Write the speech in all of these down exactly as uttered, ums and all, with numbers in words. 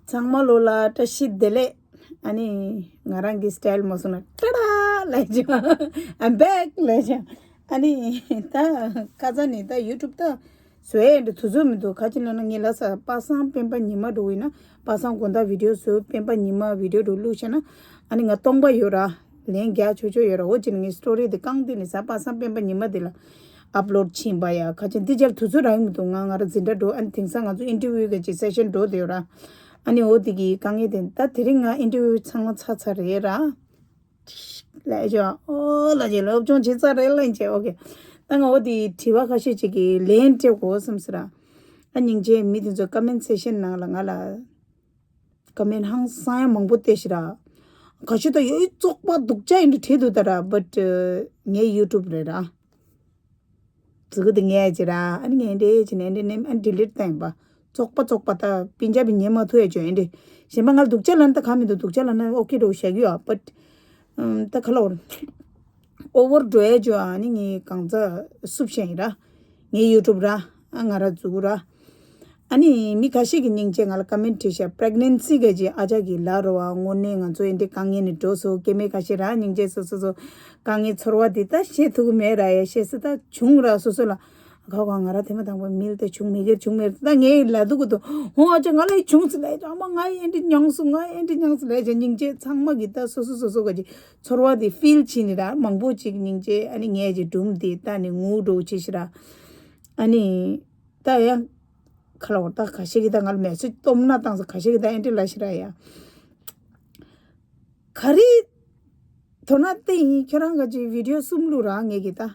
ཚང་མ་ལོ་ལ་བཀྲ་ཤིས་བདེ་ལེགས། ཨ་ནི་ང་རང་གི་སི་ཊའིལ་མ་སོང་ན་ཏྲ་ཌ་ལབ་ཅིང་I'm back ལབ་ཅིང་། ཨ་ནི་ད་ཁ་སང་ནས་ད་ཡུ་ཊུབ་ད་བཟོ་ཡས་འདི་དུས་ཚོད་མི་འདུག་ག་ཅི་ལབ་ན་ངས་ལབ་ས་པ་སངས་སྤེན་པ་ཉི་མ་འགྲོ་གི་ཡིན་ན་པ་སངས་དགོང་དག་བི་ཌིའོ་བཟོ། སྤེན་པ་ཉི་མ་བི་ཌིའོ་འགྲོ་བླུགས་བྱས་ན་ཨ་ནི་ང་སྟོང་པ་ཡོད་ར། ལན་རྒྱག་ཆོག་ཆོག་ཡོད་ར། འོ་ཅི་ནས་ངས་སི་ཊོ་རི་འདི་བཀང་དུས་ནས་གཟའ་པ་སངས་སྤེན་པ་ཉི་མ་འདི་ལ་ཨབ་ལོཌ་ཕྱིན་པ་ཡ། ཁ་ཅན་འདི་རྒྱལ་དུས་ཚོད་རག་གི་མི་འདུག་ང་ང་ར་འཛིན་གྲྭ་འགྲོ། ཨ་ནི་དེང་སང་ང་ཚོ་ཨིན་ཊར་བིའུ་གི་ཅིག་སེ་ཤན་འགྲོ་བསྡད་ཡོད་ར། ཨ་ནི་འོ་དེ་གི་དཀའ་ངལ་དེ་ད་དེ་རིང་ང་ཨིན་ཊར་བིའུ་ཚང་མ་ཚར་ཚར་རེད་ར། ལས་བྱ་ཨོ་ལ་ཅིག་སློབ་སྦྱོང་བྱེད་ཚར་རེད་ལ་ཅིག་ཨོ་ཁེ། ད་ང་འོ་དེ་དྲི་བ་ཁ་ཤས་ཅིག་གི་ལན་སྤྲད་དགོས་བསམ་སི་ར། ཨ་སྙིང་རྗེ་མི་དེ་ཚོ་ཀ་མེན་ཊི་སེ་ཤན་ནང་ལ་ང་ལ་ཀ་མེན་ཊི་ཧང་སང་ཡང་མང་པོ་བལྟས་ཤི་ར། ག་ཤི་ད་ཡོད་བཙོག་པ་སྡུག་ཅག་ཡིན་འདྲ་བྲིས་འདུག་ད་ར། བཊ་ངའི་ཡུ་ཊུབ་རེད་ར། ཙི་གུ་དེ་ངས་ཅི་ར། ཨ་ནི་ངས་འདྲེ་ཅི་ནས་འདྲེ་ནས་ཨ་ཌི་ལིཊ་བཏང་ཡིན་པ། བཙོག་པ་བཙོག་པ་ད་པིན་ཇ་བི་ཉན་མ་ཐུབ་ཡ་ཅོ་ཡིན་འདྲེ། གཞན་པ་ང་ལ་སྡུག་ཅག་ལ་ནི་ད་ག་མི་འདུག་སྡུག་ཅག་ལ་ནི་ཨོ་ཁེ་འགྲོ་བཞག་གི་ཡོད་ཨ། བཊ་ད་ག་ལ་འོར། ཨོ་ཝར་འགྲོ་ཡ་ཅོ་ཨ་ནི་ངས་གང་ཚ་སུབ་བཤད་ཡིན་ར། ངའི་ཡུ་ཊུབ་ར། ཨ་ང་ར་ཙི་གུ་ར། ཨ་ནི་མི་ཁ་ཤས་ཀྱིས་སྙིང་རྗེ་ང་ལ་ཀ་མེན་ཊི་བྲིས་ཤག་པི་རེག་ནེན་སི་ག་ཅིག་ཨ་ཅག་གིས་ལབ་རོ་བ་དངོས་གནས་ང་ཚོ་ཨེ་འདྲའི་དཀའ་ངལ་ནས་འགྲོ་སོང་སྐྱེ་དམན་ཁ་ཤས་ར་སྙིང་རྗེ་སོ་སོ་སོ་དཀའ་ངལ་ཚོར་བ་འདི་ད་བཤད་ཐུབ་ཀྱི་མེད་ར་ཡ་བཤད་སྲིད་ད་བྱུང་ར་སོ་སོ་ལ་ག་ག་ང་ར་དེ་མ་དང་པོ་མིལ་དེ་བྱུང་མི་སྒེར་བྱུང་མེད་ད་ངས་ལབ་འདུག་གི་འདུག་ཧོ་ཨ་ཅག་ང་ལ་ཡི་བྱུང་ཟིན་ལ་ཨ་མ་ང་ཨེ་འདྲ་མྱངས་སོང་ང་ཨེ་འདྲ་མྱངས་སོང་ལ་ཡ་ཅག་སྙིང་རྗེ་ཚང་མ་གིས་ད་སོ་སོ་སོ་སོ་ག་ཅིག་ཚོར་བ་འདི་ཕིལ་བྱས་ནས་ར་མང་པོ་ཅིག་སྙིང་རྗེ་ཨ་ནི་ངས་ཅིག་སྒྲུང་འདི་ལྟ་ནས་ངུ་འགྲོ་བྱེད་ཤི་ར་ཨ་ནི། ད་ཡང་། ཁ་ལོ་ད་ཁ་ཤས་ཀྱིས་ད་ང་ལ་མེ་སེ་ཇི་སྟོབས་ན་བཏང་ས་ཁ་ཤས་ཀྱིས་ད་ཨེ་འདྲ་ལ་ཤི་ར་ཡ། ག་རེ། དོ་ན་དེ་ཡིན་ཁྱོད་རང་ག་ཅིག་བི་ཌིའོ་གསུམ་བླུགས་ར་ངས་ཀྱི་ད།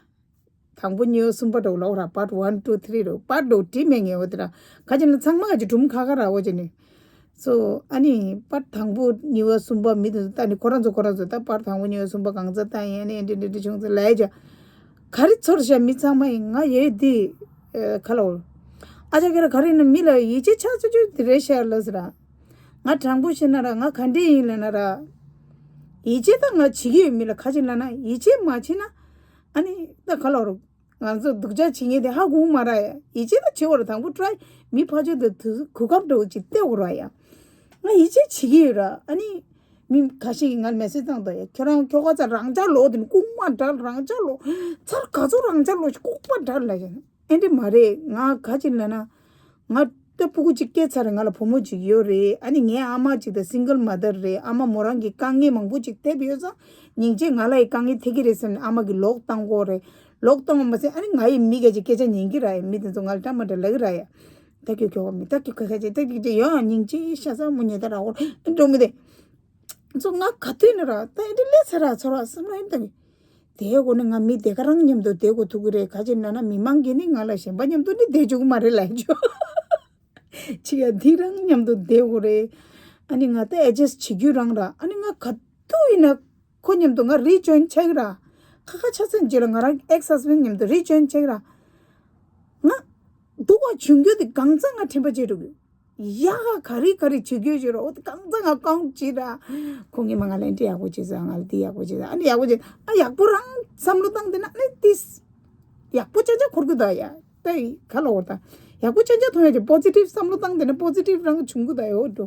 དང་པོ་གཉིས་པ་གསུམ་པ་འགྲོ་ལོག་ར་པཱར་ཊི་ཝན་ཊུ་ཐི་རི་རོ་པཱར་ཊི་འགྲོ་བྲིས་མེད་ངས་འོ་དེ་ར། ཁ་ཅིག་ན་ཚང་མ་ག་ཅིག་སྒྲུང་ཁ་ཁ་ར་འོ་ཅི་ནི། སོ་ཨ་ནི་པར་དང་པོ་གཉིས་པ་གསུམ་པ་མི་དེ་ཚོ་ལྟ་ནི་ཁོ་རང་ཚོ་ཁོ་རང་ཚོ་ད་པར་དང་པོ་གཉིས་པ་གསུམ་པ་གང་ཚ་ལྟ་ཡིན་ཨ་ནི་འདི་འདི་འདི་བྱུང་ཚེ་ལས་ཀྱ་ག་རེ་ཚོར་ཤ་མི་ཚང་མ་ཡིན་ང་ཡོད་དེ་ཁ་ལོ། ཨ་ཅག་ཁྱེད་ར་ག་རེ་ཡིན་ན་མི་ལ་ཡིད་ཆེས་ཆགས་ཚོད་ཚོད་དེ་རེད་ཤ་ལ་ཟེར་ར། ང་དྲང་པོ་བཤད་ན་ར་ང་ག་འདྲས་ཡིན་ལ་ན་ར། ཡིད་ཆེས་ད་ང་བྱེད་ཀྱི་ཡོད་མི་ལ་ག་ཅིག་ལ་ན་ཡིད་ཆེས་མ་བྱེད་ན་ཨ་ནི་ད་ཁ་ལོ་རུ། ང་ཚོ་སྡུག་ཅག་བྱེད་མཁན་དེ་ཧ་གོ་མ་ར་ཡ། ཡིད་ཆེས་ད་བྱེད་བར་དང་པོ་ཊ་རའི་མི་ཕ་ཆོས་དེ་དུས་གོ་སྐབས་འདྲ་བོ་ཅིག་སྟེར་བར་ཡ། ང་ཡིད་ཆེས་བྱེད་ཀྱི་ཡོད་ར་ཨ་ནི། མི་ཁ་ཤས་ཀྱིས་ང་ལ་མེ་སེ་ཇི་བཏང་འདུག་ཡ་ཁྱོད་རང་ཁྱོ་ག་ཚ་རང་ཅག་ལོ་དེ་ནི་ལྐུགས་མ་འདྲ་རང་ཅག་ལོ། ཚར་ག་ཚོད་རང་ཅག་ལོ་ཞིག་ལྐུགས་མ་འདྲ་ལ་ཡ། ཨེ་འདྲ་མ་རེད་ང་ག་ཅིག་ལ་ན། ང་ད་སྤུ་གུ་གཅིག་སྐྱེས་ཚར་རེད། ང་ལ་བུ་མོ་གཅིག་ཡོད་རེད། ཨ་ནི་ངའི་ཨ་མ་གཅིག་ད་སིང་གལ་མ་དར་རེད། ཨ་མ་མོ་རང་གི་དཀའ་ངལ་མང་པོ་གཅིག་ཐེབས་ཡོད་ཙང་སྙིང་རྗེ་ང་ལ་ཡི་དཀའ་ངལ་ཐེབས་ཀྱི་རེད་བསམ་ནས་ཨ་མ་གིས་ལོག་བཏང་གོ་རེད། ལོག་བཏང་བ་མ་ཟད་ཨ་ནི་ང་ཡི་མི་སྐད་ཆ་སྐད་ཆ་ཉན་གྱི་ར་ཡ། མི་དེ་ཚོ་ང་ལ་ཏྲ་མ་ཏྲ་ལབ་ཀྱི་ར་ཡ། ད་ཁྱོད་ཁྱོ་ག་མི་ད་ཁྱོད་ཁ་ཁ་ཅིག་ད་ཁྱོད་ཀྱི་ཡང་སྙིང་རྗེ་ཤ་ས་མོ་ཉེ་ད་ར་འོ་འགྲོ་མི་དེ། ཚོ་ང་ག་དུས་ནས་ར་ད་ཨེ་འདྲ་སླེབས་ཚར་ར་ཚོར་བ་བསམ་བློ་ཡིན་ད་གི། དེའི་སྒོ་ནས་ང་མི་དེ་ག་རང་མཉམ་དུ་བསྡད་དགོས་ཐུག་གི་རེད། ག་ཅི་ན་ན་མི་མང་གིས་ནི་ང་ལ་གཞན་པ་མཉམ་དུ་ནི་བསྡད་བཅུག་གི་མ་རེད་ལབ་ཡ་ཅོ། ཅི་ཡ་འདི་རང་མཉམ་དུ་བསྡད་དགོས་རེད། ཨ་ནི་ང་ད་ཨེ་ཇེ་སི་ཊི་བྱེད་རྒྱུ་རང་ར་ཨ་ནི་ང་ག་དུས་ཡིན་ན་ཁོ་མཉམ་དུ་ང་རི་ཇོ་ཡིན་ཆགས་ཀྱི་ར། ཁ་ཁ་ཆ་ཚན་རྗེས་ལ་ང་རང་ཨེག་སི་ཧས་བྷེན་ཌི་མཉམ་དུ་རི་ཇོ་ཡིན་ཆགས་ཀྱི་ར། ང་སྡུག་པ་བྱུང་རྒྱུ་དེ་གང་ཚང་ང་དྲན་པ་བརྗེད་འགྲོ་གི། ཡ་ག་རི་ག་རི་བྱེད་རྒྱུ་བྱེད་རོགས་དེ་གང་ཚང་ང་གང་བྱེད་ར། ཁོང་གིས་མ་ང་ལ་འདི་ཡག་པོ་བྱེད་ས་ང་ལ་འདི་ཡག་པོ་བྱེད་ས་ཨ་ནི་ཡག་པོ་བྱེད་ཨ་ཡག་པོ་རང་བསམ་བློ་བཏང་དེ་ན་ཨ་ནི་ཏིས་ཡག་པོ་ཅག་ཅག་འཁོར་གི་ད་ཡ། ད་ཡི་ག་ལ་འོ་ད་ཡག་པོ་ཅག་ཅག་མཐོང་ཡ་ཅིག་པོ་ཛི་ཊིབ་བསམ་བློ་བཏང་དེ་ན་པོ་ཛི་ཊིབ་རང་བྱུང་གི་ད་ཡ་འོ་འགྲོ།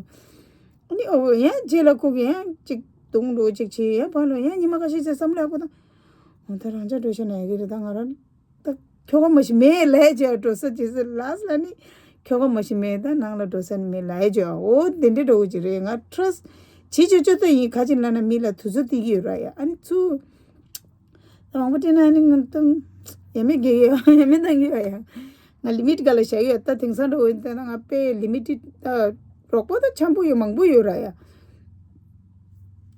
ཨ་ནི་འོ་ཡང་རྗེས་ལ་ཁོ་གིས་ཡང་ཅིག་རྡུང་འགྲོ་ཅིག་བྱེད་ཡ་ཕ་ལོ་ཡང་ཉི་མ་ཁ་ཤས་ཅིག་བསམ་བློ་ཡག་པོ་བཏང་འོ་ད་རང་ཅག་འགྲོ་ཤ་ན་ཡ་གི་རེད་ད་ང་རང་། ད་ཁྱོ་ག་མ་ཤི་མེད་ལས་བྱ་འགྲོ་ས་ཅི་ཟེར་ལས་ལ་ནི་ཁྱོ་ག་མ་ཤི་མེད་ད་ནང་ལ་འགྲོ་ས་ནི་མེད་ལས་བྱ་འོ་དེ་འདྲ་འགྲོ་གི་རེད། ང་ཊ་རས་ཊི་བྱེད་ཆོག་ཆོག་ད་ཡིན་ག་ཅི་ལ་ན་མི་ལ་དུས་ཚོད་སྟེར་གི་ཡོད་ར་ཡ། ཨ་ནི་ཚུ་ད་མང་པོ་སྤྲད་ན་ཨ་ནི་ང་ད་ཡ་མེད་གེ་ཡ་ཡ་མེད་ད་གི་ཡ་ཡ་ང་ལི་མིཊ་ག་ལ་བཞག་ཡོད། ད་དེང་སང་འགྲོ་འོན་ད་ང་དཔེ་ལི་མི་ཊིཌ་ད་རོགས་པ་ད་འཆམ་པོ་ཡོད་མང་པོ་ཡོད་ར་ཡ།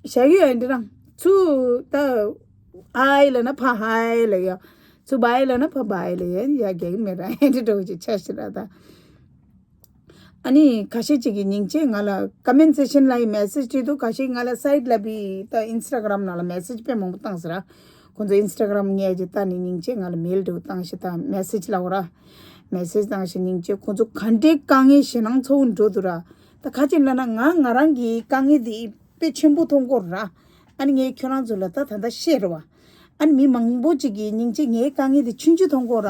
བཞག་ཡོད་ཨ་འདི་རང་ཚུ་ད་ཨའི་ལ་ན་ཕ་ཧའི་ལ་ཡ། ཚུ་བའི་ལ་ན་ཕ་བའི་ལ་ཡ་ཡ་རྒྱག་གི་མེད་ར་ཨེ་འདྲ་འགྲོ་ཅིག་ཆ་ཤི་ར་ད། ཨ་ནི་ཁ་ཤས་ཅིག་གིས་སྙིང་རྗེ་ང་ལ་ཀོ་མེན་ཊི་སེ་ཤན་ལ་ཡི་མེ་སེ་ཇི་བྲིས་འདུག་ཁ་ཤས་ང་ལ་སའིཌ་ལ་བི་ད་ཨིན་སི་ཊ་གྷ་རམ་ནང་ལ་མེ་སེ་ཇི་དཔེ་མང་པོ་བཏང་ཟེར་ར། ཁོང་ཚོ་ཨིན་སི་ཊ་གྷ་རམ་ངས་ཅིག་ལྟ་ནི་སྙིང་རྗེ་ང་ལ་མེལ་འདྲ་བོ་བཏང་ཤི་ད་མེ་སེ་ཇི་ལ་འོ་ར། མེ་སེ་ཇི་བཏང་ཤི་སྙིང་རྗེ་ཁོང་ཚོ་ག་འདྲའི་དཀའ་ངལ་ཞེད་སྣང་ཚ་བོ་འགྲོ་འདུག་ར། ད་ཁ་ཅིག་ལ་ན་ང་ང་རང་གི་དཀའ་ངལ་དེ་དཔེ་ཆེན་པོ་མཐོང་གོ་ར། ཨ་ནི་ངས་ཁྱོད་རང་ཚོ་ལ་ད་ད་ལྟ་བཤད་རེད་བ། ཨ་ནི་མི་མང་པོ་ཅིག་གིས་སྙིང་རྗེ་ངའི་དཀའ་ངལ་དེ་ཆུང་ཆུང་མཐོང་གོ་ར།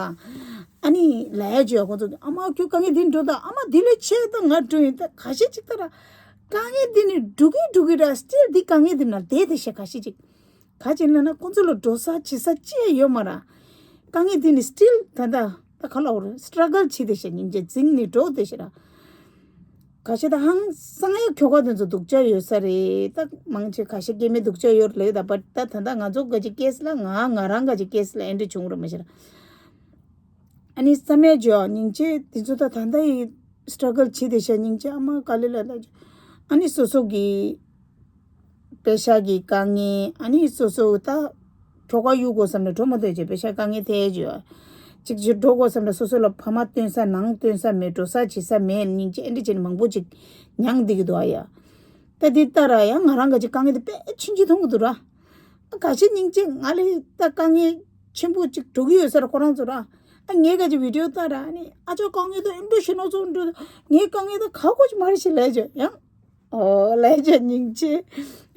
ཨ་ནི་ལས་བྱོས་ཁོང་ཚོ་ཨ་མ་ཁྱོད་དཀའ་ངལ་འདི་འགྲོ་ད་ཨ་མ་འདི་ལས་ཆེ་ད་ང་འགྲོ་ཡིན་ད་ག་ཤེད་ཅིག་ད་ར། དཀའ་ངལ་འདི་ནི་འགྲོ་གི་འགྲོ་གི་ར། སི་ཊིལ་འདི་དཀའ་ངལ་འདི་ན་བསྡད་དེ་ཤག་ཁ་ཤས་ཅིག་ག་ཅིག་ལབ་ན་ཁོང་ཚོ་ལ་འགྲོ་ས་བྱེད་ས་ཅི་ཡང་ཡོད་མ་ར། དཀའ་ངལ་འདི་ནི་སི་ཊིལ་ད་ལྟ་ད་ག་ལབ་དགོས་རེད། སི་ཊྲ་གལ་བྱེད་དེ་ཤག་སྙིང་རྗེ་འཛིང་ནས་འགྲོ་དེ་ཤག་ར། ཁ་ཤས་ད་ཧང་སང་ཡ་ཁྱོ་ག་དེ་ཚོ་སྡུག་ཅག་ཡོད་ས་རེད། ད་མང་ཆེ་ཁ་ཤས་སྐྱེ་དམན་སྡུག་ཅག་ཡོད་རེད་ད། བཊ་ད་ད་ལྟ་ང་ཚོ་ག་ཅིག་ཀེ་སི་ལ་ང་ང་རང་ག་ཅིག་ཀེ་སི་ལ་ཨེ་འདྲ་བྱུང་རེད་མ་གཞི་ར། ཨ་ནི་བསམ་ཡས་ཇོ་སྙིང་རྗེ་དེ་ཚོ་ད་ད་ལྟ་ཡི་སི་ཊྲ་གལ་བྱེད་དེ་ཤག་སྙིང་རྗེ་ཨ་མ་དཀའ་ལས་ལ་ལ་ཇོ། ཨ་ནི་སོ་སོ་གི་པེ་ཤ་གི་དཀའ་ངལ། ཨ་ནི་སོ་སོ་ད་ཁྱོ་ག་གཡུག་དགོས་བསམ་ན་འགྲོ་མ་ཐུབ་ཅེ། པེ་ཤ་དཀའ་ངལ་ཐེ་ཇོ། ཅིག་ཅིག་འགྲོ་དགོས་བསམ་ན་སོ་སོ་ལ་ཕ་མ་སྟོན་ས་ནང་སྟོན་ས་མེད། འགྲོ་ས་བྱེད་ས་མེད། སྙིང་རྗེ་ཨེ་འདྲ་བྱས་ནས་མང་པོ་ཅིག་མྱངས་བསྡད་ཀྱི་འདུག་ཨ་ཡ། ད་འདི་ལྟ་ར་ཡང་ང་རང་ག་ཅིག་དཀའ་ངལ་དེ་དཔེ་ཆུང་ཆུང་མཐོང་གི་འདུག་ར། ཨ་ག་ཤེད་སྙིང་རྗེ་ང་ལ་ད་དཀའ་ངལ་ཆེན་པོ་ཅིག་འགྲོ་གི་ཡོད་ཟེར་ཁོ་རང་ཚོ་ར། ཨ་ངས་ག་ཅིག་བི་ཌི་ཡོ་ལྟ་ར་ཨ་ནི་ཨ་ཅག་དཀའ་ངལ་ད་ཨེ་འདྲ་ཞིག་ནོ་ཚོ་འགྲོ། ངའི་དཀའ་ངལ་ད་ཁག་པོ་ཅིག་མ་རེད་ཞེས་ལབ་ཅོ་ཡང་། ཨོ་ལབ་ཅོ་སྙིང་རྗེ།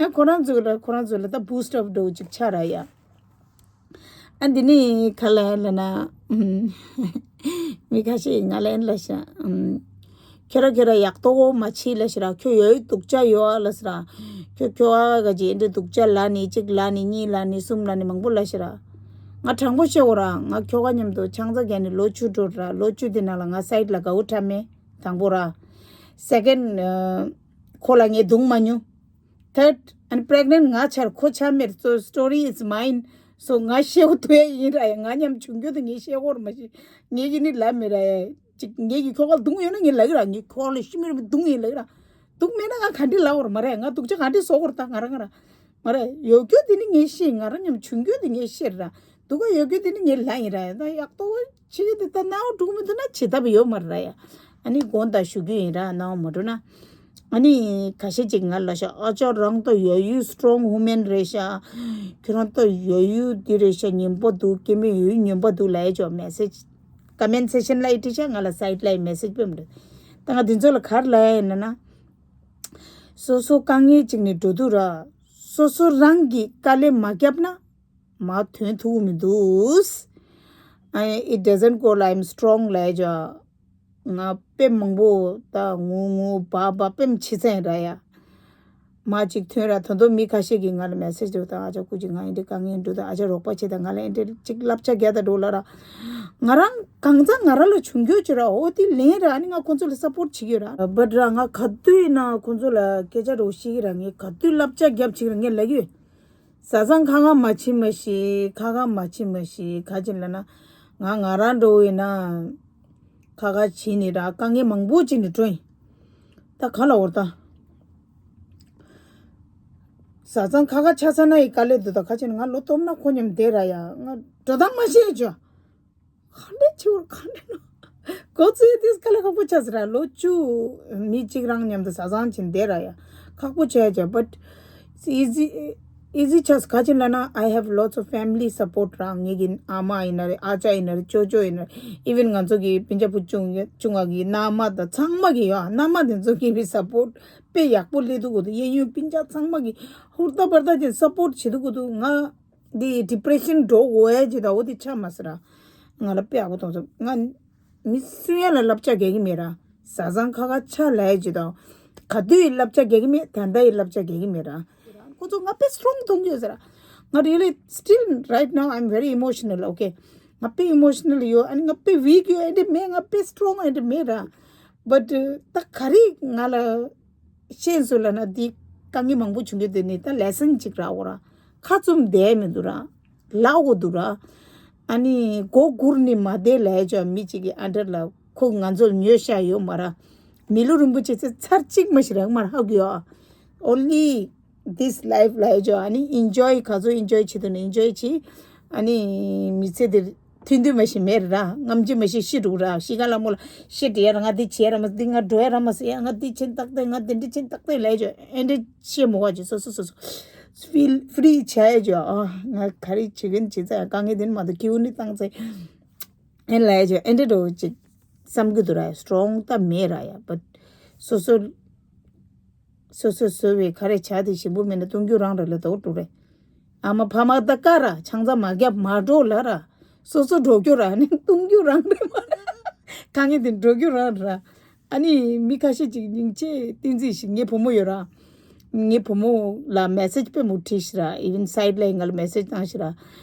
ཨ་ཁོ་རང་ཚོ་ལ་ཁོ་རང་ཚོ་ལ་ད་བུ་སི་ཊི་ཨབ་འགྲོ་ཅིག་ཆགས་ར་ཡ། ཨ་འདི་ནི་ག་ལབ་ལབ་ན། ཨུམ། མི་ཁ་ཤས་ང་ལ་ཨེ་ལབ་ཤག་ཨུམ། ཁྱོད་ར་ཁྱོད་ར་ཡག་ཏོ་མ་བྱེད་ལབ་ཤག་ར། ཁྱོད་ཡོད་སྡུག་ཅག་ཡོད་ཨ་ལབ་ཤག་ར། ཁྱོད་ཁྱོད་ཨ་ག་ཅིག་ཨེ་འདྲ་སྡུག་ཅག་ལབ་ནི་གཅིག་ལབ་ནི་གཉིས་ལབ་ནི་གསུམ་ལབ་ནི་མང་པོ་ལབ་ཤག་ར། ང་དྲང་པོ་བཤད་དགོས་ར། ང་ཁྱོ་ག་མཉམ་དུ་ཆང་ས་བརྒྱབ་ནས་ལོ་བཅུ་འགྲོ་ར། ལོ་བཅུ་དེ་ནང་ལ་ང་སའིཌ་ལ་དགའ་བོ་འཁྲབ་མེད། དང་པོ་ར། སེ་ཀེན་ཁོ་ལ་ངས་རྡུང་མ་མྱོང་། ཐརཌ་ཨན་པི་རེག་ནེན་ཊི་ང་ཆགས། ཁོ་ཆགས་མེད། སོ་སི་ཊོ་རི་ཨིཛ་མའིན། སོ་ང་བཤད་དགོས་ཐུག་ཡ་ཡིན་ར་ཡ། ང་མཉམ་བྱུང་རྒྱུ་དེ་ངས་བཤད་དགོས་ར་མ་གཞི་ངས་ཀྱི་ནི་ལབ་མེད་ར་ཡ། ཅིག་ངས་ཀྱི་ཁྱོ་ག་ལ་རྡུང་ཡོད་ན་ངས་ལབ་གི་ར། ངས་ཁྱོ་ག་ལ་ཤི་མེད་ར་མེད་རྡུང་ཡིན་ལབ་གི་ར། རྡུང་མེད་ན་ང་ག་འདྲ་ལབ་དགོས་ར་མ་རེད། ང་སྡུག་ཅག་ག་འདྲ་བཟོ་དགོས་ར་ད་ང་རང་ང་རང་མ་རེད། ཡོད་རྒྱུ་དེ་ནི་ངས་ཤེས། ང་རང་མཉམ་བྱུང་རྒྱུ་དེ་ངས་ཤེས་ར། སྡུག་ག་ཡོད་རྒྱུ་དེ་ནི་ངས་ལབ་ཡིན་ར་ཡ། ད་ཡག་ཏོ་བྱེད་ཀྱི་འདུག་ད་སྣང་བ་འགྲོ་གི་མི་འདུག་ན་བྱེད་ཐབས་ཡོད་མ་རེད་ཡ། ཨ་ནི་དགོངས་དག་ཞུ་རྒྱུ་ཡིན་ར། སྣང་བ་མ་འགྲོ་ན། ཨ་ནི་ཁ་ཤས་ཅིག་ང་ལ་ཤ་ཨ་ཅག་རང་ད་ཡོད་ཡུལ་སི་ཊོང་ཝུ་མེན་རེད་ཤག་ཁྱོད་རང་ད་ཡོད་ཡུལ་འདི་རེད་ཤག་ཉན་པོ་འདུག་སྐྱེ་མེད་ཡོད་ཡུལ་ཉན་པོ་འདུག་ལབ་ཡ་ཅོ་མེ་སེ་ཇི་ཀོ་མེན་ཊི་སེ་ཤན་ལ་ཡི་ཊི་ཤག་ང་ལ་སའིཌ་ལ་ཡི་མེ་སེ་ཇི་ཕེབས་མི་འདུག་ད་ང་འདི་ཚོ་ལ་ག་རེ་ལབ་ཡ་ཡིན་ན་ན། སོ་སོ་དཀའ་ངལ་ཅིག་ནས་འགྲོ་དུས་ར། སོ་སོ་རང་གིས་དཀའ་ལས་མ་བརྒྱབ་ན། མ་ཐོན་ཐུབ་མི་འདུག I- it doesn't go like I'm strong ལབ་ཡ་ཅོ། ང་དཔེ་མང་པོ་ད་ངུ་ངུ་བག་བག་དཔེ་མི་ཆེ་ཚན་ར་ཡ། མ་ཅིག་ཐོན་ར། ད་དུང་མི་ཁ་ཤས་ཀྱིས་ང་ལ་མེ་སེ་ཇི་འདུག་ད་ཨ་ཅག་སྐུ་མཁྱེན་ང་ཨེ་འདྲ་དཀའ་ངལ་འདུག་ད་ཨ་ཅག་རོགས་པ་བྱེད་ད་ང་ལ་ཨེ་འདྲ་ཅིག་བསླབ་བྱ་རྒྱག་ད་འགྲོ་ལབ་ར། ང་རང་གང་ཚང་ང་རང་ལ་བྱུང་རྒྱུ་ཅིག་ར་འོ་དེ་ལན་ར། ཨ་ནི་ང་ཁོང་ཚོ་ལ་སཔོར་ཊི་བྱེད་ཀྱི་ཡོད་ར། བཊ་ར་ང་ག་དུས་ཡིན་ན་ཁོང་ཚོ་ལ་སྐད་ཆ་འདྲ་བོ་བཤད་ཀྱི་ར། ངས་ག་དུས་བསླབ་བྱ་རྒྱབ་བྱེད་ཀྱི་ར་ངས་ལབ་ཀྱི་ཡོད། བཟའ་ཚང་ཁ་ཁ་མ་ཕྱེ་མ་ཤེས། ཁ་ཁ་མ་ཕྱེ་མ་ཤེས། ག་ཅི་ལབ་ན། ང་ང་རང་འདྲ་བོ་ཡིན་ན། ཁ་ཁ་བྱེད་ནི་ར་དཀའ་ངལ་མང་པོ་ཅིག་ནས་འགྲོ་ཡིན། ད་ག་ལ་འོར་ད། བཟའ་ཚང་ཁ་ཁ་ཆགས་ས་ན་ཡི་དཀའ་ལས་འདུག་ད་ག་ཅི་ན་ང་ལོ་སྟོབས་ན་ཁོ་མཉམ་བསྡད་ར་ཡ། ང་འགྲོ་སྟངས་མ་ཤེས་ཅོ། ག་འདྲ་བྱེད་དགོས་ག་འདྲ་ནོ། གོ་ཚོད་དེ་དཀའ་ལས་ཁག་པོ་ཆགས་ཟེར་ར། ལོ་བཅུ་མི་གཅིག་རང་མཉམ་དུ་བཟའ་ཚང་བྱས་བསྡད་ར་ཡ། ཁག་པོ་ཆགས་ཀྱང་། but it's easy, easy ཆགས་ག་ཅི་ལབ་ན། I have lots of family support ར། ངེད་ཀྱི་ཨ་མ་ཡིན་ན་རེད། ཨ་ཅག་ཡིན་ན་རེད། ཅོ་ཅོ་ཡིན་ན་རེད། even ང་ཚོ་གི་སྤུན་ཀྱག་བུ་ཆུང་ཆུང་བ་གི་མནའ་མ་དང་ཚང་མ་གི་ཡོད། མནའ་མ་དེ་ཚོ་གི་བི་སཔོར་དཔེ་ཡག་པོ་སླེབས་འདུག་གོ་འདུག་གཡས་གཡོན་སྤུན་ཀྱག་ཚང་མ་གི་ཧུར་ཐག་པར་ཐག་བྱས་སཔོར་བྱེད་འདུག་གོ་འདུག་ང་འདི་ཌི་པི་རེ་ཤན་འགྲོ་འོ་ཡ་ཅིག་དང་འོ་དེ་ཆགས་མ་སོང་ར། ང་ལ་དཔེ་ཡག་པོ་མཐོང་སོང་། ང་མི་སུ་ཡ་ལ་བསླབ་བྱ་རྒྱག་གི་མེད་ར། བཟའ་ཚང་ཁ་ཁ་ཆགས་ལབ་ཡ་ཅིག་དང་། ག་དུས་ཡི་བསླབ་བྱ་རྒྱག་གི་མེད། ད་ལྟ་ཡི་བསླབ་བྱ་རྒྱག་གི་མེད་ར། ཁོ་ཚོ་ང་དཔེ་སི་ཊོང་མཐོང་གི་ཡོད་ཟེར་ར། ང་really still right now I'm very emotional, okay. ང་དཔེ་ཨི་མོ་ཤི་ནལ་ཡོད། ཨ་ནི་ང་དཔེ་ཝིག་ཡོད། ཨེ་འདྲ་མེད། ང་དཔེ་སི་ཊོང་ཨེ་འདྲ་མེད་ར། བཊ་ད་ག་རེ་ང་ལ་ཤེས་སོང་ལབ་ན། འདི་དཀའ་ངལ་མང་པོ་བྱུང་རྒྱུ་དེ་ནི་ད་ལེ་སན་ཅིག་རག་འོ་ར། ཁ་བཙུམ་བསྡད་མི་འདུག་ར། ལབ་དགོས་འདུག་ར། ཨ་ནི་མགོ་སྒུར་ནས་མ་བསྡད་ལབ་ཡ་ཅོ། མི་གཅིག་གིས་ཨ་འདྲ་ལབ། ཁོ་ང་ཚོ་ལ་ཉོས་བཞག་ཡོད་མ་ར། མི་ལུས་རིན་པོ་ཆེ་ཚེ་ཚར་གཅིག་མ་ཞིག་རག་མ་ར། ཧ་གོ་ཡ། Only this life ལབ་ཡ་ཅོ། ཨ་ནི་ཨེན་ཇོའི་ག་ཚོད་ཨེན་ཇོའི་བྱེད་འདུག་ན་ཨེན་ཇོའི་བྱེད། ཨ་ནི་མི་ཚེ་འདིར་ཐུང་ཐུང་མ་ཞིག་མེད་ར། རྔམ་བརྗིད་མ་ཞིག་ཤི་འགྲོ་ར། ཤི་ཁ་ལ་མོ་ལ་ཤི་དྲི་ཡ་ར། ང་འདི་བྱེད་ར་མ་སོང་། འདི་ང་འགྲོ་ཡ་ར་མ་སོང་ཡ། ང་འདི་བྱེད་ཏག་ཏག་ང་འདི་འདྲ་བྱེད་ཏག་ཏག་ལབ་ཡ་ཅོ། ཨེ་འདྲ་བཤད་མོ་བ་ཅིག་སོ་སོ་སོ་སོ་ཕིལ་ཕི་རི་བྱ་ཡ་ཅོ། ཨ་ང་ག་རེ་བྱེད་ཀྱིན་བྱེད་ཚ་ཡ། དཀའ་ངལ་འདི་ནི་མ་གཏོགས་ཁྱེའུ་ནི་བཏང་ཚེ་ཨེ་ལབ་ཡ་ཅོ། ཨེ་འདྲ་འགྲོ་ཅིག་བསམ་གྱི་འདུག་ར། སི་ཊོང་ད་མེད་ར་ཡ། བཊ་སོ་སོ་སོ་སོ་བཟོ་བའི་ག་རེ་བྱ་དེ་ཞིམ་པོ་མེད་ན་བཏུང་རྒྱུ་རང་རེད་ལ་དོ་འགྲོ་རེད། ཨ་མ་ཕ་མ་ད་ཀ་ར་ཆང་ས་མ་བརྒྱབ་མ་འགྲོ་ལ་ར། སོ་སོ་འགྲོ་རྒྱུ་ར་ནི་བཏུང་རྒྱུ་རང་རེད་མ་ར། དཀའ་ངལ་དེ་འགྲོ་རྒྱུ་རང་ར། ཨ་ནི་མི་ཁ་ཤས་ཅིག་སྙིང་རྗེ་བསྟན་འཛིན་ཞིག་ངའི་བུ་མོ་ཡོད་ར། ངའི་བུ་མོ་ལ་མེ་སེ་ཇི་དཔེ་མོ་བྲིས་ཤི་ར། ཨི་ཝན་སའིཌ་ལའིན་ང་ལ་མེ་སེ་ཇི་བཏང་ཤི་ར།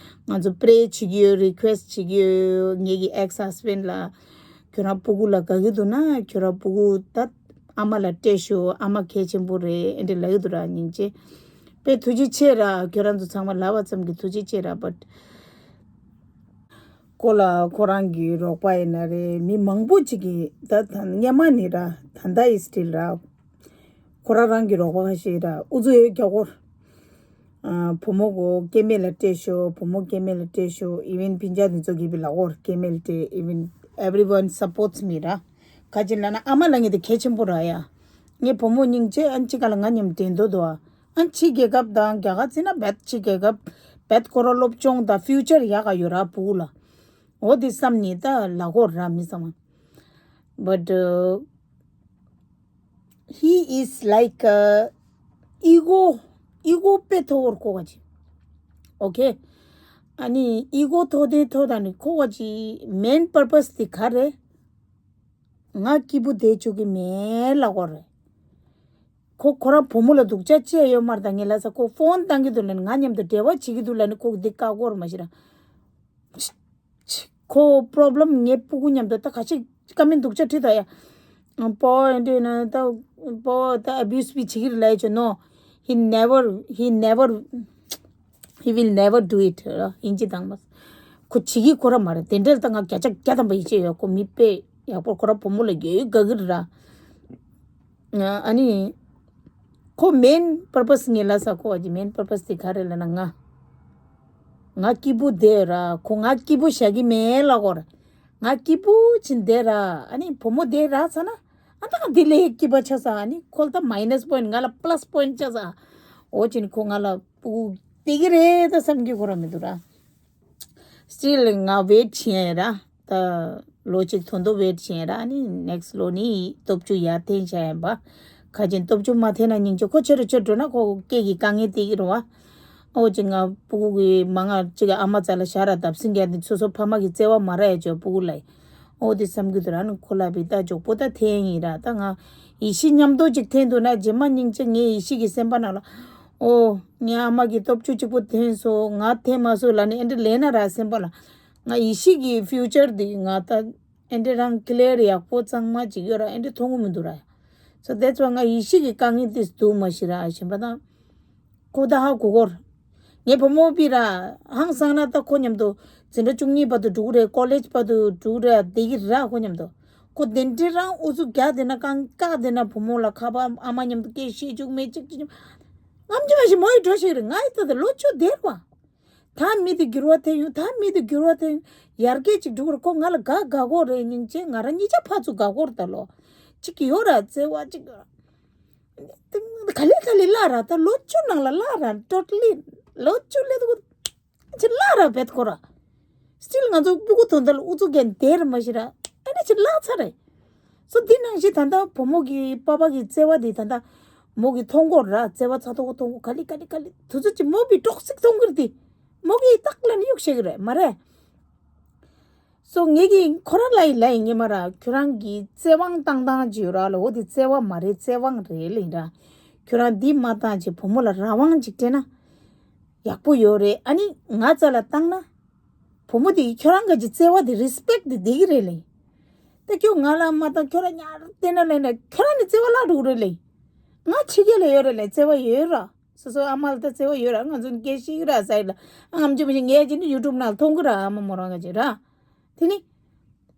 ང་ཚོ་པྲེ་བྱེད་ཀྱི་ཡོད། རི་ཁུ་ཨེ་སི་ཊི་བྱེད་ཀྱི་ཡོད། ངེད་ཀྱི་ཨེག་སི་ཧས་བྷེན་ཌི་ལ་ཁྱོད་རང་སྤུ་གུ་ལ་དགའ་གི་འདུག་ན་ཁྱོད་རང་སྤུ་གུ་ད་ཨ་མ་ལ་སྤྲད་ཤོག་ཨ་མ་གལ་ཆེན་པོ་རེད། ཨེ་འདྲ་ལབ་ཀྱི་འདུག་ར། སྙིང་རྗེ། དཔེ་ཐུགས་རྗེ་ཆེ་ར། ཁྱོད་རང་ཚོ་ཚང་མ་ལབ་པ་ཙམ་གྱིས་ཐུགས་རྗེ་ཆེ་ར། བཊ་ཁོ་ལ་ཁོ་རང་གི་རོགས་པ་ཡིན་ན་རེད། མི་མང་པོ་ཅིག་གིས་ད་ད་སྔོན་མ་ནས་ར་ད་ལྟ་ཡི་སི་ཊིལ་ར་ཁོ་རང་རང་གི་རོགས་པ་ཁ་ཤས་ར་ཨུ་ཚུགས་ཡོད་རྒྱག་གོ། ཨ། བུ་མོ་གོ་སྐྱེ་དམན་ལ་སྤྲད་ཤོག་བུ་མོ་སྐྱེ་དམན་ལ་སྤྲད་ཤོག་ཨི་ཝན་ཕིན་ཅང་དེ་ཚོ་གིས་བི་ལ་གོ་སྐྱེ་དམན་ལ་སྤྲད། ཨི་ཝན་everyone supports me ར། ག་ཅི་ལབ་ན་ཨ་མ་ལ་ངེད་དེ་གལ་ཆེན་པོ་ར་ཡ། ངའི་བུ་མོ་སྙིང་རྗེ་ཨན་ཅི་ག་ལ་ང་མཉམ་དྲན་འདོད་དོ། ཨན་ཕྱི་རྒྱལ་ཁབ་དང་རྒྱ་གར་བརྩིས་ན་བེད་ཕྱི་རྒྱལ་ཁབ་བེད་ཁོ་ར་སློབ་སྦྱོང་དང་ཕིའུ་ཅར་ཡག་ག་ཡོད་ར་སྤུ་གུ་ལ། འོ་དེ་བསམ་ནས་ད་ལ་གོ་ར་མི་བསམ། But uh, he is like a ego, ego དཔེ་མཐོ་བོར་གོ་ག་ཅི། ཨོ་ཁེ། ཨ་ནི་ego མཐོ་དེ་མཐོ་ད་ནི་གོ་ག་ཅི། མེན་པར་པས་དེ་ག་རེད། ང་སྐྱིད་པོ་བསྡད་བཅུག་གི་མེད་ལབ་དགོས་རེད། ཁོ་ཁོ་རང་བུ་མོ་ལ་སྡུག་ཅག་བྱས་ཡོད་མ་རེད། ད་ངས་ལབ་ས་ཁོ་ཕོན་བཏང་གི་འདུག་ལབ་ནས་ང་མཉམ་དུ་འབྲེལ་བ་བྱེད་ཀྱི་འདུག་ལབ་ནས་ཁོ་གི་འདི་བཀག་དགོས་རེད་མ་གཞི་ར། ཁོ་པོ་རོབ་ལེམ་ངའི་སྤུ་གུ་མཉམ་དུ་ད་ག་ཞིག་ཀ་མེན་སྡུག་ཅག་བྲིས་ད་ཡ། པོ་ཨེ་འདྲས་ན་ད་པོ་ད་ཨ་བིའུ་སི་བི་བྱེད་ཀྱི་རེད་ལབ་ཡ་ཆོ། No, he never, he never, he will never do it ར། ཡིན་གཅིག་དང་མ། ཁོ་བྱེད་ཀྱི་ཁོ་ར་མ་རེད། དེ་འདྲ་ལ་ད་ང་བརྒྱ་ཆ་བརྒྱ་ཐམ་པ་ཡིད་ཆེས་ཡོད། ཁོ་མི་དཔེ་ཡག་པོ། ཁོ་ར་བུ་མོ་ལ་ཡོད་དགའ་གི་རེད་ར། ཨ་ནི་ཁོ་མེན་པར་པས་ངས་ལབ་ས་ཁོ་བ་གི་མེན་པར་པས་དེ་ག་རེ་ལབ་ན་ང་ང་སྐྱིད་པོ་བསྡད་ར། ཁོ་ང་སྐྱིད་པོ་བཞག་གི་མེད་ལབ་གོ་ར། ང་སྐྱིད་པོ་ཅིག་བསྡད་ར། ཨ་ནི་བུ་མོ་བསྡད་ར་ཚ་ན་ཨ་ད་དེ་ལས་སྐྱིད་པ་ཆགས་ས། ཨ་ནི་ཁོ་ལ་ད་མའི་ནས་པོ་ཡིན་ང་ལ་པ་ལ་སི་པོ་ཡིན་ཆགས་ས། འོ་ཅིག་ནི་ཁོ་ང་ལ་སྤུ་གུ་བསྡད་ཀྱི་རེད་ད་བསམ་གྱི་ཁོ་ར་མི་འདུག་ར། སི་ཊིལ་ང་ཝེཊ་བྱེད་ཡ་ར། ད་ལོ་གཅིག་ཐོན་ཐོན་ཝེཊ་བྱེད་ཡ་ར། ཨ་ནི་ནེག་སི་ཊི་ལོ་ནི་སྟོབས་བཅུ་ཡར་འཐེན་བྱ་ཡ་ཡིན་པ། ཁ་ཅན་སྟོབས་བཅུ་མ་འཐེན་ན་སྙིང་རྗེ། ཁོ་ཆེ་རུ་ཆེ་རུ་འགྲོ་ན་ཁོ་སྐད་ཀྱི་དཀའ་ངལ་སྟེར་གྱི་རེད་བ། ཨོ་ཅིག་ང་སྤུ་གུ་གི་མ་ང་ཅིག་ཨ་མ་རྩ་ལ་བཞག་ར་བརྡབ་གསིག་རྒྱག་དེ་སོ་སོ་ཕ་མ་གི་བརྩེ་བ་མ་རག་ཡ་ཅོ་སྤུ་གུ་ལ། ཨོ་དེ་བསམ་གྱི་འདུག་ར། ཨ་ནི་ཁོ་ལ་བི་ད་མགྱོགས་པོ་ད་འཐེན་ཡིན་ར། ད་ང་ཡེ་ཤེས་མཉམ་དུ་ཅིག་འཐེན་འདུག་ན་རྗེས་མ་སྙིང་རྗེ་ངའི་ཡེ་ཤེས་ཀྱི་སེམས་པ་ནང་ལ། ཨོ་ངའི་ཨ་མ་གི་སྟོབས་བཅུ་གཅིག་པོ་འཐེན་སོང་ང་འཐེན་མ་སོང་ལབ་ནས་ཨེ་འདྲ་ལབ་ན་ར་སེམས་པ་ལ། ང་ཡེ་ཤེས་ཀྱི་ཕིའུ་ཅར་འདི་ང་ད་ཨེ་འདྲ་རང་ཀི་ལི་ཡར་ཡག་པོ་གཙང་མ་ཅིག་ཡོད་ར། ཨེ་འདྲ་མཐོང་གི་མི་འདུག་ར། So that's why ང་ཡེ་ཤེས་ཀྱི་དཀའ་ངལ་དེ་འདུག་མ་ཤི་ར་ཞེན་པ་དང་། ཁོ་ད་ཧ་གོ་གོ་ར། ངའི་བུ་མོ་བི་ར་ཧང་སང་ན་ད་ཁོ་མཉམ་དུ་འཛིན་གྲྭ་བཅུ་གཉིས་བར་དུ་འགྲོ་གི་རེད། ཀོ་ལེཇ་བར་དུ་འགྲོ་གི་རེད། བསྡད་ཀྱི་ར་ཁོ་མཉམ་དུ། ཁོ་དེ་འདྲའི་རང་ཨུ་ཚུགས་རྒྱག་བསྡད་ན་རྐང་བཀག་བསྡད་ན་བུ་མོ་ལ་ཁ་པར་ཨ་མ་མཉམ་དུ་སྐད་བཤད་བཅུག་མེད་ཅིག་ཅིག་ཅིག་ངམ་ཅི་མ་ཞིག་མོ་ཡི་འགྲོ་ཞིག་རེད། ང་ཡི་ད་ད་ལོ་ཆུ་དེར་བ། ད་མི་དེ་འགྱུར་བ་ཐེབས་ཡོང་། ད་མི་དེ་འགྱུར་བ་ཐེབས་ཡོང་། ཡར་རྒྱས་ཅིག་འགྲོ་གི་རེད། ཁོ་ང་ལ་དགའ་དགའ་གོ་རེད། སྙིང་རྗེ་ང་རང་གཉིས་ཆ་ཕར་ཚུར་དགའ་གོ་རེད། ད་ལོ་ཅིག་ཡོད་ར་བརྩེ་བ་ཅིག་ཡོད་ར། ག་ལེ་ག་ལེ་བརླག་ར། ད་ལོ་བཅུ་ནང་ལ་བརླག་ར། ཊོ་ཊ་ལི་ལོ་བཅུ་སླེབས་འདུག་ཅིག་བརླག་ར་བེད་ཁོ་ར། སི་ཊིལ་ང་ཚོ་སྤུ་གུ་དོན་དག་ལ་ཨུ་ཚུགས་རྒྱག་བསྡད་ར་མ་ཤི་ར། ཨ་ནི་ཅིག་བརླག་ཚར་རེད། སོ་འདི་ནང་བཞིན་ད་ལྟ་བུ་མོ་གི་པ་ཕ་གི་བརྩེ་བ་འདི་ད་ལྟ་མོ་གི་མཐོང་གོ་ར། བརྩེ་བ་ཚ་ཏོག་མཐོང་གོ། ག་ལེ་ག་ལེ་ག་ལེ་དུས་ཚོད་ཅིག་མོ་བི་ཊོག་སིག་མཐོང་གི་རེད་དེ། མོ་གི་རྟགས་ལ་ནི་གཡུག་ཤེས་གི་རེད་མ་རེད། སོ་ངེད་ཀྱིས་ཁོ་རང་ལ་ཡི་ལ་ཡི་ངེས་མ་ར། ཁྱོད་རང་གི་བརྩེ་དབང་བཏང་སྟངས་ཅིག་ཡོད་ར་ལ། འོ་དེ་བརྩེ་བ་མ་རེད། བརྩེ་དབང་རེད་ལེ་ར། ཁྱོད་རང་འདི་མ་བཏང་ཅིག་བུ་མོ་ལ་རང་དབང་ཅིག་སྤྲད་ན་ཡག་པོ་ཡོད་རེད། ཨ་ནི་ང་རྩ་ལ་བཏང་ན་བུ་མོ་དེ་ཁྱོད་རང་གི་ཅིག་བརྩེ་བ་དེ་རི་སི་པེག་དེ་བསྡད་ཀྱི་རེད་ལེ། ད་ཁྱོད་ང་ལ་མ་བཏང་ཁྱོད་རང་ཉར་བལྟས་ན་ལེ་ན་ཁྱོད་རང་ནི་བརྩེ་བ་བརླག་འགྲོ་གི་རེད་ལེ། ང་ཕྱི་རྒྱལ་ལ་ཡོད་རེད་ལེ། བརྩེ་བ་ཡོད་ར། སོ་སོ་ཨ་མ་ལ་ད་བརྩེ་བ་ཡོད་ར། ང་ཚོ་སྐད་ཤིག་ར་ཟེར་ལ། ཨ་ངམ་ཅི་མ་ཤི་ངས་ཅི་ནི་ཡུ་ཊུབ་ནང་མཐོང་གི་ར། ཨ་མ་མོ་རང་ག་ཅི་ར། དེ་ནི་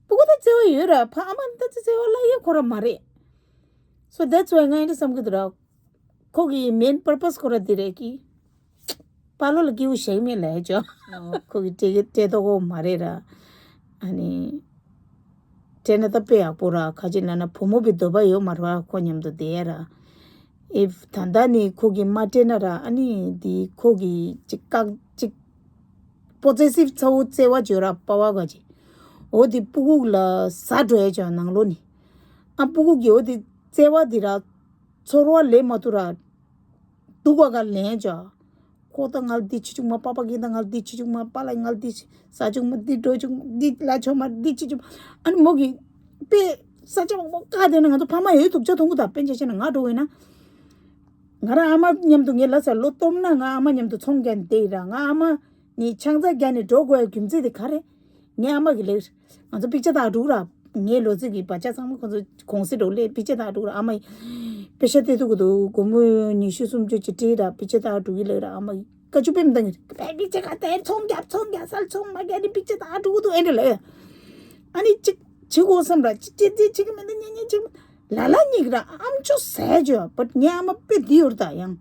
སྤུ་གུ་ད་བརྩེ་བ་ཡོད་ར། ཕ་ཨ་མ་ད་བརྩེ་བ་ལ་ཡོད་ཁོ་ར་མ་རེད། So that's why ང་ཨེ་འདྲ་བསམ་གི་འདུག་ར། ཁོ་གི་མེན་པར་པས་ཁོ་ར་འདི་རེད་ཀི། པ་ལོ་ལ་སྐྱིད་པོ་བྱེད་མེད་ལ་ཧེ་ཅོ། ཁོ་གི་སྤྲད་སྤྲད་ཐོག་ཁོ་མ་རེད་ར། ཨ་ནི། སྤྲད་ན་ད་དཔེ་ཡག་པོ་ར། ཁ་ཅིག་ལབ་ན་བུ་མོ་བི་འདོད་པ་ཡོད་མ་རེད་བ། ཁོ་མཉམ་དུ་བསྡད་ཡ་ར། ཨེ་ད་ལྟ་ནི་ཁོ་གི་མ་སྤྲད་ན་ར། ཨ་ནི་འདི་ཁོ་གི་ཅིག་བཀག་ཅིག་པོ་ཛེ་སིབ་ཚ་བོ་བརྩེ་བ་བརྗོད་ར་པ་བ་ག་ཅིག་འོ་དེ་སྤུ་གུ་ལ་ཟ་འགྲོ་ཡ་ཅོ་ནང་ལོ་ནི། ཨ་སྤུ་གུ་གི་འོ་དེ་བརྩེ་བ་འདི་ར། ཚོར་བ་ལས་མ་ཐུབ་ར། སྡུག་པ་ག་ལེན་ཅོ། ཁོ་ད་ང་ལ་འདི་བྱེད་བཅུག་མ། པ་ཕ་གི་ད་ང་ལ་འདི་བྱེད་བཅུག་མ། པ་ལ་ང་ལ་འདི་ཟ་བཅུག་མ། འདི་འགྲོ་བཅུག་མ། འདི་ལ་ཆོག་མ། འདི་བྱེད་བཅུག་མ། ཨ་ནི་མོ་གི་དཔེ་ ས་ཆ་མང་པོ་བཀག་བསྡད་ན་ང་ཚོ་ཕ་མ་ཡོད་སྡུག་ཅག་མཐོང་གི་ད། དཔེ་ཆ་བཤད་ན་ང་འགྲོ་བས་ན། ང་རང་ཨ་མ་མཉམ་དུ་ངའི་ལ་ས་ལོ་སྟོབས་ན་ང་ཨ་མ་མཉམ་དུ་ཚོང་རྒྱག་ནས་བསྡད་ཡིན་ར། ང་ཨ་མ་ནི་ཆང་ས་རྒྱག་ནས་འགྲོ་དགོས་ཡ་རྒྱུ་མཚན་དེ་ག་རེ། ངའི་ཨ་མ་གི་ལས། ང་ཚོ་པིག་ཅར་ལྟ་འགྲོ་ར། ངའི་ལོ་ཚིགས་ཀྱི་བ་ཅག་ཚང་མ་ཁོང་ཚོ་གུང་སེང་འགྲོ་ལས་པིག་ཅར་ལྟ་འགྲོ་ར། ཨ་མ་ཡི་པེ་ཤ་སྟེར་དུས་གོ་དུ་སྒོར་མོ་ཉི་ཤུ་སུམ་ཅུ་ཅིག་སྤྲད་ར། པིག་ཅར་ལྟ་འགྲོ་གི་ལས་ར། ཨ་མ་ཡི་བཀའ་བཅུ་དཔེ་མི་འདང་གི་རེད། པིག་ཅར་ག་ཏེ་ཚོང་རྒྱབ་ཚོང་རྒྱབ་སལ་ཚོང་མ་རྒྱབ་ནི་པིག་ཅར་ལྟ་འགྲོ་གི་འདུག་ཨེ་འདྲ་ལས། ཨ་ནི་གཅིག་བྱེད་དགོས་བསམ་ར། གཅིག་གཅིག་གཅིག་གི་མི་འདུག་གཉིས་གཉིས་གཅིག་ལ་ལ་གཉིས་ཀྱི་ར་ཨམ་ཅོག་ཟས་བཅོས་པ་ངའི་ཨ་མ་དཔེ་འདི་ཡོད་ར་ད་ཡང་།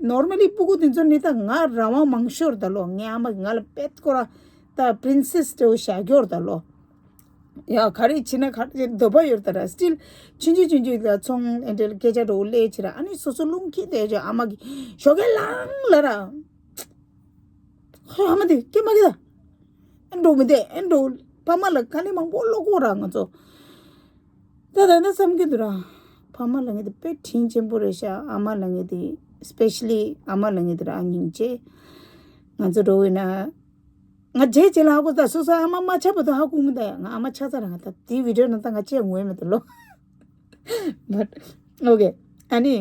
ནོར་མལ་ལི་སྤུ་གུ་དེ་ཚོ་ནི་ད་ང་རང་དབང་མང་ཤོར་ད་ལོ། ངའི་ཨ་མ་གིས་ང་ལ་དཔེ་སྐོར་ར་ད་པི་རིན་སེ་སི་འདྲ་བོ་བཞག་ཀྱོར་ད་ལོ། ཡ་ག་རེ་བྱེད་ན་ག་རེ་འདོད་པ་ཡོད་ད་ར། སི་ཊིལ་ཆུང་ཆུང་ཆུང་ཆུང་ལ་ཚོང་ཨེ་འདྲ་སྐད་ཆ་འདྲ་བོ་ལས་བྱེད་ར། ཨ་ནི་སོ་སོ་རླུང་ཁྱེར་བསྡད་ཅོ་ཨ་མ་གིས་ཞོགས་ཀས་ལངས་ལ་ར། ཧོ་ཨ་མ་དེ་སྐྱེ་མ་སྐྱེ་ད། ཨེ་འགྲོ་མི་དེ་ཨེ་འགྲོ། ཕ་མ་ལ་དཀའ་ལས་མང་པོ་སློག་གོ་ར་ང་ཚོ། ད་ད་ད་བསམ་གྱི་འདུག་ར། ཕ་མ་ལ་ངེད་དེ་དཔེ་དྲིན་ཆེན་པོ་རེད་ཤག་ཨ་མ་ལ་ངེད་དེ་སི་པེ་ཤ་ལི་ཨ་མ་ལ་ངེད་དེ་ར་སྙིང་རྗེ། ང་ཚོ་འགྲོ་བས་ན། ང་རྗེས་རྗེས་ལ་ཧ་གོ་ད་སོ་སོ་ཨ་མ་མ་ཆགས་པ་དུ་ཧ་གོ་མི་ད་ཡ། ང་ཨ་མ་ཆགས་ཚར་ར། ང་ད་དེའི་བི་ཌི་ཡོ་ནང་ད་ང་ཅི་ཡང་ངུ་ཡ་མེད་ད་ལོ། But okay. ཨ་ནི།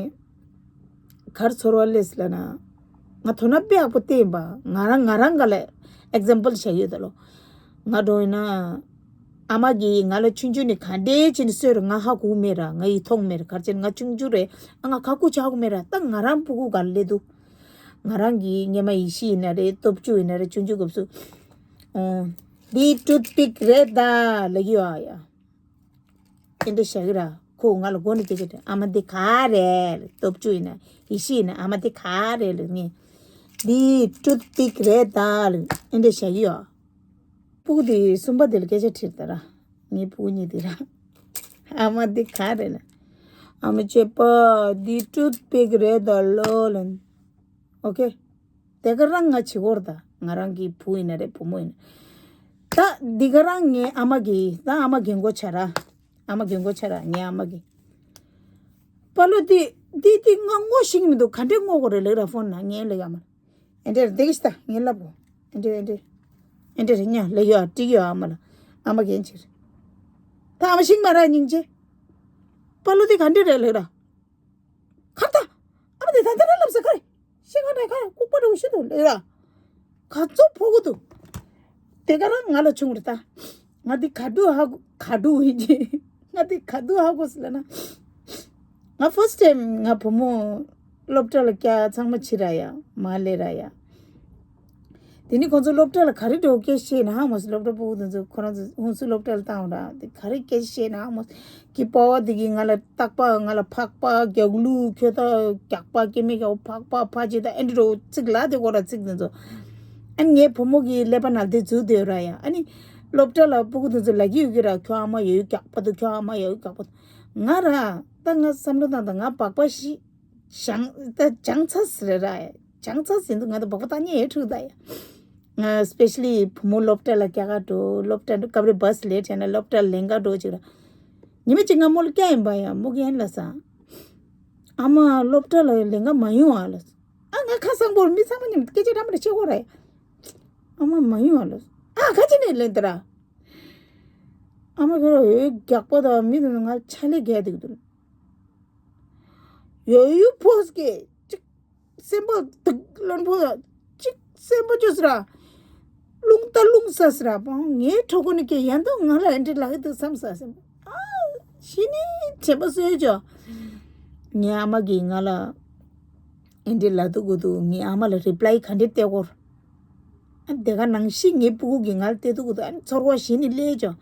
གར་ཚོར་བ་ལས་ལ་ན། ང་དོ་ན་དཔེ་ཡག་པོ་བལྟས་ཡིན་པ། ང་རང་ང་རང་ག་ལ་ཨེག་ཛམ་པལ་བྱ་ཡོད་ད་ལོ། ང་འགྲོ་ཡིན་ན། ཨ་མ་གིས་ང་ལ་ཆུང་ཆུང་ནས་ག་འདྲས་བྱས་ནས་གསོས་ར་ང་ཧ་གོ་མེད་ར། ང་ཡིད་ཐོག་མེད་ར། གར་བྱས་ན་ང་ཆུང་ཆུང་རེད། ཨ་ང་ཁ་ཁུ་ཆག་གོ་མེད་ར། ད་ང་རང་སྤུ་གུ་ག་ལ་སླེབས་འདུག་ང་རང་གིས་སྔས་མ་ཡེ་ཤེས་ཡིན་ན་རེད། སྟོབས་བཅུ་ཡིན་ན་རེད། ཆུང་ཆུང་སྐབས་སུ། འདི་ཊུཐ་པིག་རེད་ད་ལབ་ཀྱི་ཡོད་ཨ་ཡ། དེ་འདྲ་བྱ་གི་ར། ཁོ་ང་ལ་མགོ་ནས་སྐད་ཆ་དྲིས། ཨ་མ་འདི་ག་རེད། སྟོབས་བཅུ་ཡིན་ན་ཡེ་ཤེས་ཡིན་ན་ཨ་མ་འདི་ག་རེད་ལབ་ངས། འདི་ཊུཐ་པིག་རེད་ད་ལབ་ཨེ་འདྲ་བྱ་གི་ཡོད། སྤུ་གུ་དེ་གསུམ་པ་དེ་ལ་སྐད་ཆ་དྲིས་ད་ར། ངའི་སྤུ་གུ་གཉིས་དེ་ར། ཨ་མ་འདི་ག་རེད་ལབ། ཨ་མ་གཅེས་པ་འདི་ཊུཐ་པིག་རེད་ད་ལོ་ལབ། ཨོ་ཁེ། དེ་ག་རང་ང་བྱེད་སྐོར་ད། ང་རང་གི་བུ་ཡིན་ན་རེད་བུ་མོ་ཡིན་ན། ད་འདི་ག་རང་ངའི་ཨ་མ་གི་ད་ཨ་མ་རྒན་གོག་ཆགས་ར། ཨ་མ་རྒན་གོག་ཆགས་ར་ངའི་ཨ་མ་གི། པ་ལོ་དེ་དེ་དེ་ང་ངོ་ཤེས་མི་འདུག་ག་འདྲས་ངོ་དགོས་རེད་ལབ་ར་ཕོན་ན་ངས་ལབ་ཡ་མ། ཨེ་འདྲས་རེད་འདི་གི་ཤི་ད་ངས་ལབ་གོ། ཨེ་འདྲས་ཨེ་འདྲས། ཨེ་འདྲས་རེད་ཉ་ལབ་ཡ་འགྲིག་ཡོད་ཨ་མ་ལ། ཨ་མ་རྒན་ཆེ་རེད། ད་ཨ་མ་ཤིང་མ་ར་སྙིང་རྗེ། པ་ལོ་དེ་ག་འདྲས་རེད་ལབ་ར། ཁ་ད། ཨ་མ་དེ་ད་ལྟ་ར་ལབ་ས་ཁ་རེ། ཤེས་ཁ་ནས་ཁ་ལྐུགས་པ་འདྲ་བོ་ཤི་འདུག་ལབ་ར། ག་ཚོད་ཕོག་གི་འདུག་དེ་ག་རང་ང་ལ་བྱུང་རེད་ད། ང་འདི་ག་དུས་ཧ་གོ་ག་དུས་ཡིན་གྱི། ང་འདི་ག་དུས་ཧ་གོ་སི་ལ་ན། ང་ཕར་སི་ཊི་ཊེམ་ང་བུ་མོ་སློབ་གྲྭ་ལ་བསྐྱལ་ཚང་མ་ཕྱི་ར་ཡ་མ་ལེ་ར་ཡ། དེ་ནི་ཁོང་ཚོ་སློབ་གྲྭ་ལ་ག་རེ་འགྲོ་སྐད་བཤད་ན་ཧ་མ་སི་སློབ་གྲྭ་ཕྲུ་གུ་དེ་ཚོ་ཁོ་རང་ཚོ་ཧུན་སུར་སློབ་གྲྭ་ལ་བཏང་བ་ར་དེ་ག་རེ་སྐད་བཤད་ན་ཧ་མ་སི་གི་པ་བ་དེ་གི་ང་ལ་རྟག་པ་ང་ལ་ཕག་པ་རྒྱག་ལུག་ཁྱོད་ད་རྒྱག་པ་སྐྱེ་མེད་རྒྱག་ཕག་པ་ཕ་ཅི་ད་ཨེ་འདྲ་རོ་ཚིག་ལ་དེ་གོ་ར་ཚིག་དེ་ཚོ་ཨ་ངའི་བུ་མོ་གི་ཀླད་པ་ནང་དེ་འཛུལ་དེ་ར་ཡ་ཨ་ནི་སློབ་གྲྭ་ལ་ཕྲུ་གུ་དེ་ཚོ་ལ་གི་ཡོད་གི་ར་ཁྱོད་ཨ་མ་ཡོད་རྒྱག་པ་དུ་ཁྱོད་ཨ་མ་ཡོད་རྒྱག་པ་དུ་ང་ར་ད་ང་བསམ་བློ་བཏང་ད་ང་སྦག་པ་ཤི། བྱང་ད་བྱང་ཚ་ཟེར་ར་བྱང་ཚ་ཟེར་འདུག་ང་ད་བག་པ་ད་ཉེ་ཧེ་ཁྲུག་ད་ཡ། སི་པེ་ཤ་ལི་བུ་མོ་སློབ་གྲྭ་ལ་སྐྱེལ་ག་འགྲོ་སློབ་གྲྭ་འགྲོ་སྐབས་རེ་བྷ་སི་ལེ་ཊི་བྱས་ན་སློབ་གྲྭ་ལེན་ག་འགྲོ་ཅིག་ར། ཉི་མ་གཅིག་ང་མོ་ལ་སྐྱེལ་ཡིན་པ་ཡ་མོ་གི་ཡན་ལ་ས། ཨ་མ་སློབ་གྲྭ་ལ་ལེན་ག་མ་ཡོང་ཨ་ལ། ཨ་ང་ཁ་སང་པོར་མི་ཚང་མ་མཉམ་སྐད་ཆ་འདྲ་མ་འདྲ་བྱེད་དགོས་ར་ཡ། ཨ་མ་མ་ཡོང་ཨ་ལ། ཨ་ག་ཅི་ནས་ལེན་ད་ར། ཨ་མ་ཁྱོད་ར་འོས་རྒྱག་པ་དང་མི་དང་ང་ཆ་ལས་རྒྱལ་འདུག་འདུག་ཡོ་ཡུ་ཕོས་ཀྱི་ཅིག་སེམས་པ་དུག་ལོན་ཕོ་ཅིག་སེམས་པ་ཅོས་ར། རླུང་རྟ་རླུང་ས་སི་ར་པང་ངའི་གྲོགས་པོ་ནི་ཀྱེ་ཡན་དུ་ང་ལ་ཨེ་འདྲི་ལག་གི་དུ་བསམ་ས་སེམས་པ་ཨ་ཤི་ནི་བྱེད་པ་སོས་ཅོ། ངའི་ཨ་མ་གིས་ང་ལ་ཨེ་འདྲི་ལ་དུ་གུ་དུ་ངའི་ཨ་མ་ལ་རི་པ་ལའི་ག་འདྲི་སྟེ་གོར། དེ་ག་ནང་བཞིན་ངའི་སྤུ་གུ་གིས་ང་ལ་བལྟས་འདུག་གི་འདུག་ཨ་ནི་ཚོར་བ་ཞིག་ནི་སླེབས་ཀྱང་།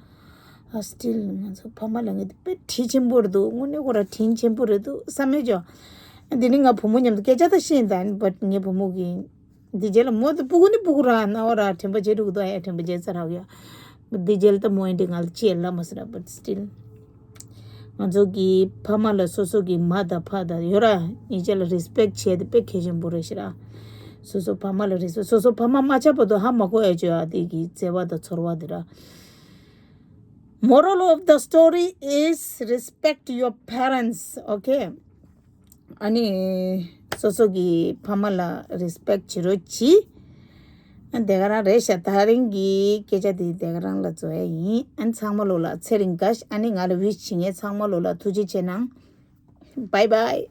ཨ་སི་ཊིལ་ང་ཚོ་ཕ་མ་ལ་ངས་དཔེ་དྲིན་ཆེན་པོ་རེད་འདུག་དངོས་གནས་ཁོ་ར་དྲིན་ཆེན་པོ་རེད་འདུག་བསམ་མེད་ཀྱང་། དེ་ནི་ང་བུ་མོ་མཉམ་དུ་སྐད་ཆ་ད་བཤད་ཡིན་ད་ཨ་ནི་བཊ་ངའི་བུ་མོ་གིས་འདི་རྗེས་ལ་མོ་དེ་སྤུ་གུ་ནི་སྤུ་གུ་ར་ན་བ་ར་དྲན་པ་བརྗེད་འགྲོ་གི་འདུག་ཨ་ཡ་དྲན་པ་བརྗེད་ཚར་རག་ཡ། འདི་རྗེས་ལ་ད་མོ་ཡིན་དེ་ང་ལ་ཅི་ཡ་ལ་མ་ཟེར་ར་བཊ་སི་ཊིལ། ང་ཚོ་གི་ཕ་མ་ལ་སོ་སོ་གི་མ་དང་ཕ་དང་ཡོད་ར་ཡིན་ཅེ་ལ་རི་སི་པེག་བྱས་ཏེ་དཔེ་གལ་ཆེན་པོ་རེད་ཤི་ར། སོ་སོ་ཕ་མ་ལ་རི་སི་པེག་སོ་སོ་ཕ་མ་མ་ཆགས་བར་དུ་ཧ་མ་གོ་ཡ་བཅོས་ཨ་དེ་གི་བརྩེ་བ་དང་ཚོར་བ་དེ་ར། Moral of the story is respect your parents, okay? ཨ་ནི་སོ་སོ་གི་ཕ་མ་ལ་རི་སི་པེག་བྱེད་རོགས་གྱིས། ཨ་དེ་ག་རང་རེད་ཤག་ད་རིང་གི་སྐད་ཆ་དེ་དེ་ག་རང་ལ་རྫོགས་ཡ་ཡིན། ཨ་ཚང་མ་ལོ་ལ་ཚེ་རིང་དགའ་ཤག་ཨ་ནི་ང་ལ་ཝིཤ་བྱེད་མཁན་ཚང་མ་ལོ་ལ་ཐུགས་རྗེ་ཆེ་གནང་། བའི་བའི།